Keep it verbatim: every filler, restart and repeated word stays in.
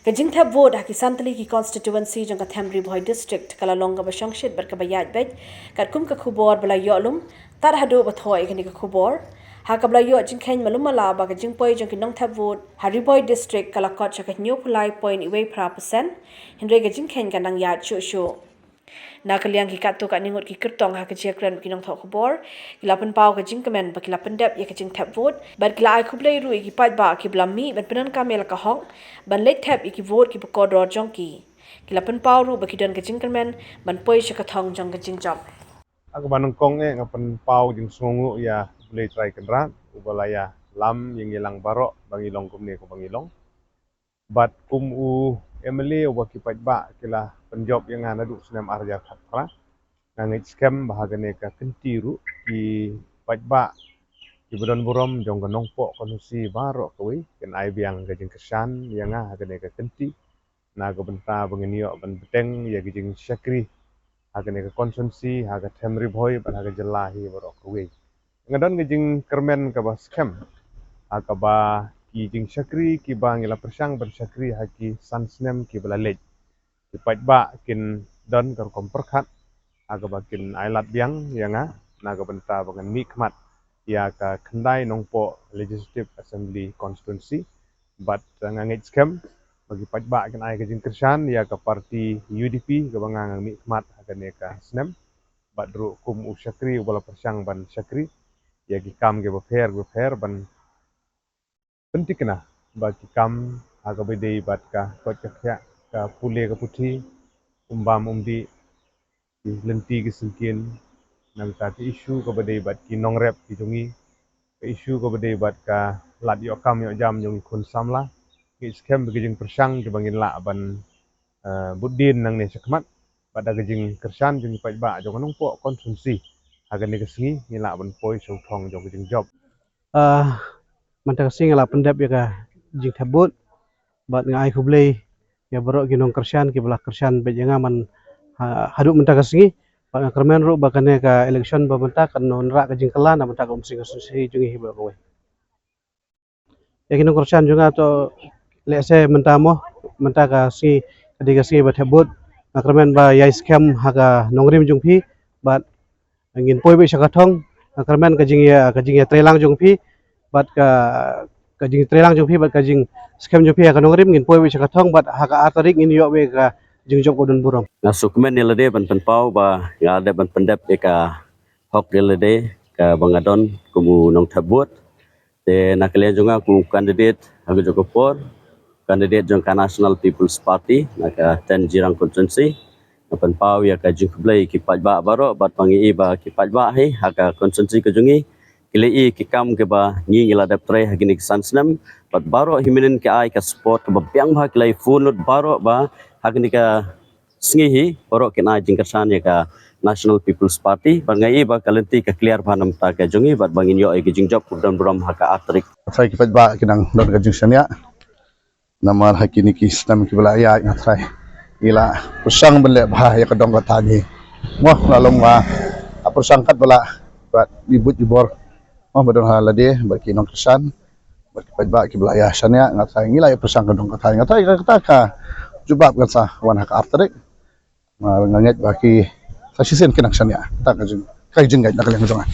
Ka jingthep vote ha ki san tylli ki constituency jong ka Them Ri Bhoi District ka la long kaba shongshit bad kaba ïaid beit, katkum ka khubor ba la ïoh lum tad haduh ba thoh ïa kane ka khubor. Ha kaba la ïoh jingkheiñ malum mala ba ka jingpoi jong ki nongthep vote ha Ri Bhoi District ka la kot sha ka hynñiewphew lai point wei phra percent, hynrei ka jingkheiñ ka nang ïaid shuh shuh. Na ka liang ki katto katne ngut ki kyrtong ha ka jingkren bad ki nongthoh khubor, ki la pynpaw ka jingkmen ba ki la pyndep ïa ka jingthep vote bad ki la ai khublei ruh ïa ki paidbah kiba la mih ban pyndonkam ïa la ka hok ban leit thep ïa ki vote kiba kordor jong ki. Ki la pynpaw ruh ba ki don ka jingkyrmen ban poi sha ka thong jong ka jingjop. Ha kaba nyngkong eh nga pynpaw jingsngewnguh ïa U Blei Trai Kynrad uba la ïalam ïa ngi lang baroh ba ngi long kumne kumba ngi long. Bad kum u M L A uba ki paidbah ki la pynjop ïa nga naduh snem ar hajar khatphra, nga ngeit skhem ba ha kane ka kynti ruh ki paidbah kiba don burom jong ka Nongpoh constituency baroh kawei kin ai biang ka jingkyrshan ïa nga ha kane ka kynti, na ka bynta ba ngin ïoh ban bteng ïa ka jingshakri ha kane ka constituency, ha ka Them Ri Bhoi bad ha ka jylla hi baroh kawei. Nga don ka jingkyrmen kaba skhem ha kaba ki jingshakri kiba ngi la pyrshang ban shakri ha ki san snem kiba la leit, ki paidbah kin don ka rukom pyrkhat ha kaba kin ai lad biang ïa nga na ka bynta ba ngan mihkhmat ïa ka khyndai Nongpoh Legislative Assembly Constituency. Bad nga ngeit skhem ba ki paidbah kin ai ka jingkyrshan ïa ka parti U D P kaba nga nga mihkhmat ha kane ka snem. Bad ruh kum u shakri uba la pyrshang ban shakri ïa ki kam kiba pher kiba pher ban pynthikna ba ki kam ha kaba dei bad ka koit ka khiah, ka pule ka puthi, um bam um dih, ki lynti ki syngkien, nangta ki issue kaba dei bad ki nongrep ki jong ngi, ka issue kaba dei bad ka lad ïoh kam ïoh jam jong ki khun samla. Ngeit skhem ba ki jingpyrshang kiba ngin lah ban, eh, bud dien nangne shakhmat bad da ka jingkyrshan jong ki paidbah jong ka Nongpoh constituency, ha kane ka sngi ngin lah ban poi sha u thong jong ka jingjop. Ah, mynta ka sngi nga la pyndep ïa ka jingthep vote bad nga ai khublei ïa baroh ki nongkyrshan kiba la kyrshan beit ïa nga man, ha, haduh mynta ka sngi. Bad nga kyrmen ruh ba kane ka election ba mynta kan wanrah ka jingkylla na bynta ka Umsning constituency jong ngi hi baroh kawei. Ïa ki nongkyrshan jong nga to lehse mynta mo, mynta ka sngi ka dei ka sngi ba thep vote. Nga kyrmen ba ïai skhem ha ka nongrim jong phi bad ngin poi beit sha ka thong. Nga kyrmen ka jingïa, ka jingïatreilang jong phi bad ka, ka jingtreilang jong phi bad ka jingskhem jong phi ha ka nongrim, ngin poi beit sha ka thong bad ha ka ar tarik ngin ïoh beit ka jingjop ka don burom. Nga sngewkmen ïa lade ban pynpaw ba nga la dep ban pyndep ïa ka hok ïa lade kaba nga don kum u nongthep vote. Te na ka liang jong nga kum u candidate ha kajuh ka por, candidate jong ka National People's Party na ka ten Jirang constituency, nga pynpaw ïa ka jingkhublei ki paidbah baroh bad ba ngi i ba ki paidbah hi ha ka constituency ka jong ngi ki la i ki kam kiba ngi ngi la dep trei ha kine ki san snem bad baroh hi mynnin ki ai ka support kaba biang bha, ki la i full lut baroh ba ha kine ka sngi hi baroh kin ai jingkyrshan ïa ka National People's Party. Bad nga i ba ka lynti ka clear bha na ka bynta ka jong ngi bad ba ngin ïoh ïa ka jingjop kaba don burom ha ka ar tarik. Nga tharai ki paidbah ki dang don ka jingshaniah namar ha kine ki snem kiba la ïaid nga tharai ngi la pyrshang ban leh bha ïa ka dong ka thaiñ hi. Mo, la long ba pyrshang katba lah bad i buit i bor, mo, ba don ha lade bad ki nongkyrshan bad ki paidbah kiba la ïa shaniah. Nga tharai ngi la ïa pyrshang ka dong ka thaiñ, nga tharai kata ka jubab kan sa wan ha ka ar tarik. Nga ngeit ba ki sa shisien ki nang shaniah. Kata ka jing, ka jingngeit na ka liang jong nga.